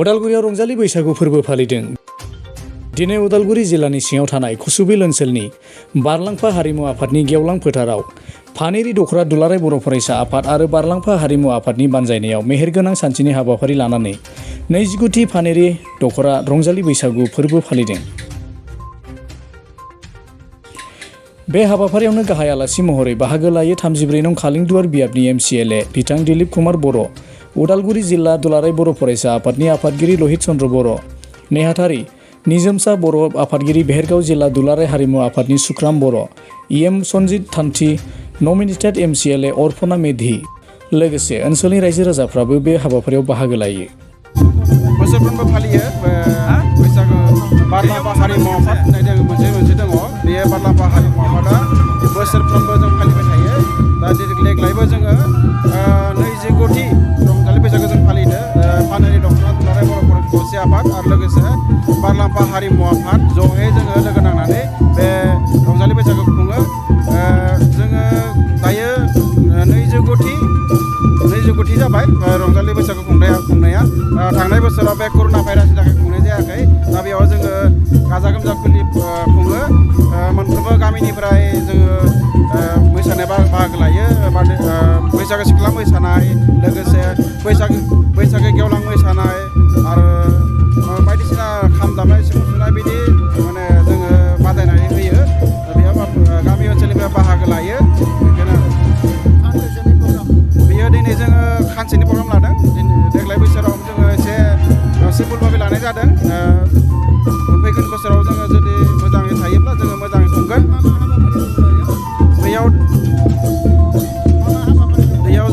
उदालगुरियाव रंजालि बैसागु फोरबो फालिदों। दिनै उदालगुरि जिल्लानि सिङाव थानाय कसुबिल ओनसोलनि बारलांफा हारिमु आफादनि गेवलां फोथाराव फानेरि दख'रा दुलाराय बर' फरायसा आफाद आरो बारलांफा हारिमु आफादनि बानजायनायाव मेहेरगोनां सानसेनि हाबाफारि लानानै 29थि फानेरि दख'रा रंजालि बैसागु फोरबो फालिदों। बे हाबाफारियावनो गाहाय आलासि महरै बाहागो लायो 34 नं खालिंदुवार बियाबनि MCLA बिथां दिलीप कुमार बर', उदालगुरि जिल्ला दुलाराय बर' फरायसा आफादनि आफादगिरि लहित चन्द्र बर', नेहाथारि निजोमसा बर' आफादगिरि बेहेरगाव जिल्ला दुलाराय हारिमु आफादनि सुक्राम बर', EM सनजित थान्थि, nominated MCLA Arpana Medhi, लोगोसे ओनसोलनि रायजो राजाफ्राबो बे हाबाफारियाव बाहागो लायो। बोसोरफ्रोमबो फालियो बैसागु बारलांफा हारिमु आफाद होननाय मोनसे दङ। बे बारलांफा हारिमु आफादा बोसोरफ्रोमबो जों फालिबाय थायो। दा देग्लायबो जोङो 29थि रंजालि बैसागु जों फालिदों। फानेरि दख'रा दुलाराय बर' फरायसा आफाद आरो लोगोसे बारलांफा हारिमु आफाद ज'यै जोङो लोगो नांनानै बे रंजालि बैसागु खुङो। जोङो दायो 29थि जाबाय रंजालि बैसागु खुंनाया। थांनाय बोसोराव बे कर'ना भाइरासनि थाखाय खुंनाय जायाखै। दा बेयाव जोङो गाजा गोमजा खुङो। मोनफ्रोमबो गामिनिफ्राय जोङो मोसानाय बाहागो लायो। बैसागो सिख्ला मोसानाय, लोगोसे बैसागो गेवलां मोसानाय आरो बायदिसिना खाम दामनाय सिफुं सुनाय बिदि माने जोङो बादायनानै होयो। बेयाव गामि ओनसोलनिफ्राय बाहागो लायो। बेखौनो बेयो दिनै जोङो खानसेनि प्रग्राम लादों। देग्लाय बोसोराव जोङो एसे सिम्पोल भाबै लानाय जादों। फैगोन बोसोराव जोङो जुदि मोजाङै थायोब्ला जोङो मोजाङै खुंगोन। बेयाव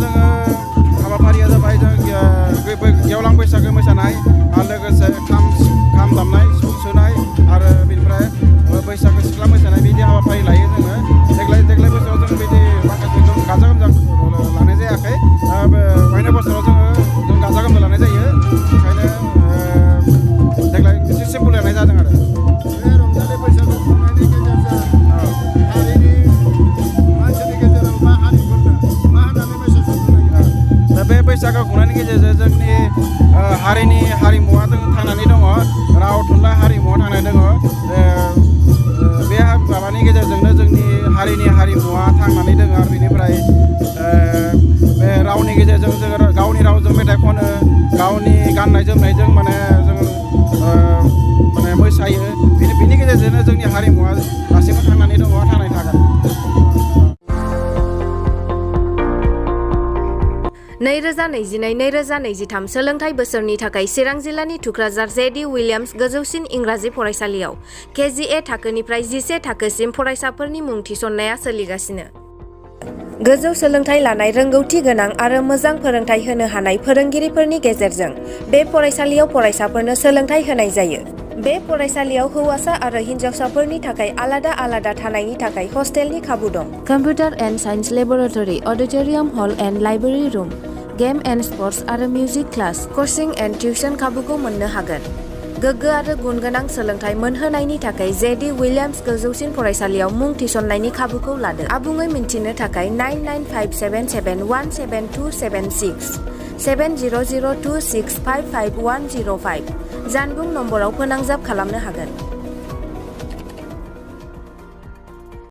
जोङो हाबाफारिया जाबाय गेवलां बैसागो मोसानाय आरो लोगोसे खाम दामनाय सिफुं सुनाय आरो बेनिफ्राय बैसागो सिख्ला मोसानाय बिदि हाबाफारि लायो जोङो। देग्लाय बोसोराव जों बिदि माखासे गाजा गोमजा लानाय जायाखै। फैनाय बोसोराव जों गाजा गोमजा लानाय जायो। ओंखायनो देग्लाय एसे सिम्पोल लानाय जादों आरो। बे रंजालि बैसागु खुंनायनि गेजेरजों हारिनि मानसिनि गेजेराव मा हारिफोरनो मा होननानै मेसेज होनो नागिरो? दा बे बैसागु खुंनायनि गेजेरजों जोंनि हारिनि हारिमुवा थांनानै दङ। राव थुनलाइ हारिमुवा थांनानै दङ। बे माबानि गेजेरजोंनो जोंनि हारिनि हारिमुवा थांनानै दङ। आरो बेनिफ्राय बे रावनि गेजेरजों जोङो गावनि रावजों मेथाइ खनो, गावनि गाननाय जोमनायजों माने जों मोसायो। बिनि गेजेरजोंनो जोंनि हारिमुवा दासिमबो थांनानै दङ, थांनानै थागोन। 2022-2023 सोलोंथाइ बोसोरनि थाखाय चिरां जिल्लानि थुक्राझार JD विलियाम्स गोजौसिन इंराजि फरायसालियाव KG-A थाखोनिफ्राय 11 थाखोसिम फरायसाफोरनि मुं थिसननाया सोलिगासिनो। गोजौ सोलोंथाइ लानाय, रोंगौथि गोनां आरो मोजां फोरोंथाइ होनो हानाय फोरोंगिरिफोरनि गेजेरजों बे फरायसालियाव फरायसाफोरनो सोलोंथाइ होनाय जायो। बे फरायसालियाव हौवासा आरो हिन्जावसाफोरनि थाखाय आलादा थानायनि थाखाय हस्टेलनि खाबु दं। Computer and science laboratory, auditorium hall and library room, game and sports आरो music class, coaching and tuition खाबुखौ मोननो हागोन। गोग्गो आरो गुनगोनां सोलोंथाइ मोनहोनायनि थाखाय JD विलियाम्स गोजौसिन फरायसालियाव मुं थिसननायनि खाबुखौ लादो। आबुङै मिन्थिनो थाखाय 9957717276 7002655105 जानबुं नम्बराव फोनांजाब खालामनो हागोन।